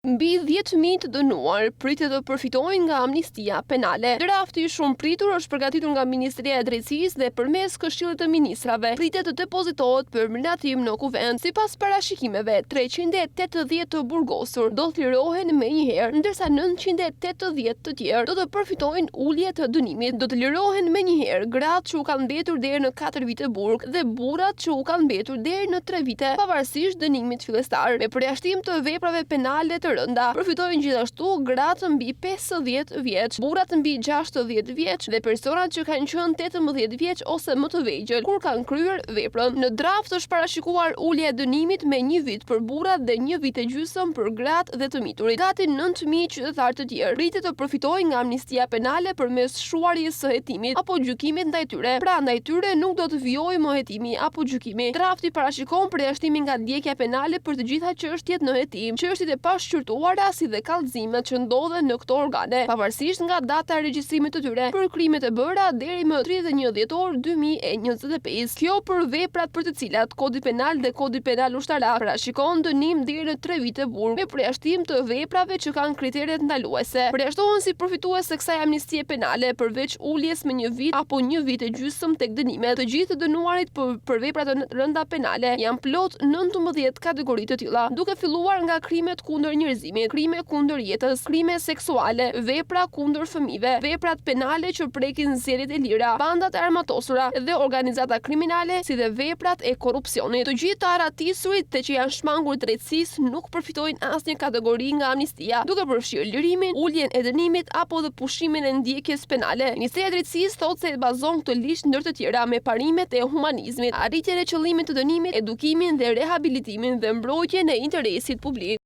Mbi 10,000 të dënuar pritet të përfitojnë nga amnistia penale. Drafti i shumëpritur është përgatitur nga Ministria e Drejtësisë dhe përmes Këshillit të Ministrave pritet të depozitohet për miratim në Kuvend. Sipas parashikimeve, 380 të burgosur do të lirohen menjëherë, ndërsa 980 të tjerë do të përfitojnë ulje të dënimit. Do të lirohen menjëherë gratë që u kanë mbetur deri në 4 vite burg dhe burrat që u kanë mbetur deri në 3 vite, pavarësisht dënimit fillestar. Me përjashtim të veprave penale të rënda, përfitojnë gjithashtu gratë mbi 50 vjeç, burrat mbi 60 vjeç dhe personat që kanë qenë 18 vjeç ose më të vegjël kur kanë kryer veprën. Në draft është parashikuar ulja e dënimit me një vit për burrat dhe një vit e gjysmë për gratë dhe të miturit. Gati 9000 qytetarë të tjerë pritet të përfitojnë nga amnistia penale përmes shuarjes së hetimit apo gjykimit ndaj tyre. Pra ndaj tyre nuk do të vijojë më hetimi apo gjykimi. Drafti parashikon përjashtimin nga ndjekja penale për të gjitha çështjet në hetim, çështjet e pashqyrtuara si dhe kallëzimet që ndodhen në këto organe, pavarësisht nga data e regjistrimit të tyre për krimet e bëra deri më 31 dhjetor 2025. Kjo për veprat për të cilat Kodi Penal dhe Kodi Penal Ushtarak parashikon dënim deri në 3 vite burg, me përjashtim të veprave që kanë kriteret ndaluese. Përjashtohen si përfitues të kësaj amnistie penale përveç uljes me një vit apo një vit e gjysmë tek dënimet. Të gjithë të dënuarit për, për vepra të rënda penale janë plot 19 kategori të tilla, duke filluar nga krimet kundër njerëzimit, krime kundër jetës, krime seksuale, vepra kundër fëmijëve, veprat penale që prekin zgjedhjet e lira, bandat e armatosura dhe organizata kriminale, si dhe veprat e korrupsionit. Të gjithë të arratisurit dhe që janë shmangur drejtësisë nuk përfitojnë asnjë kategori nga amnistia, duke përfshirë lirimin, uljen e dënimit apo dhe pushimin e ndjekjes penale. Ministria e Drejtësisë thotë se e bazon këtë ligj ndër të tjera me parimet e humanizmit, arritjen e qëllimit të dënimit, edukimin dhe rehabilitimin dhe mbrojtjen e interesit publik.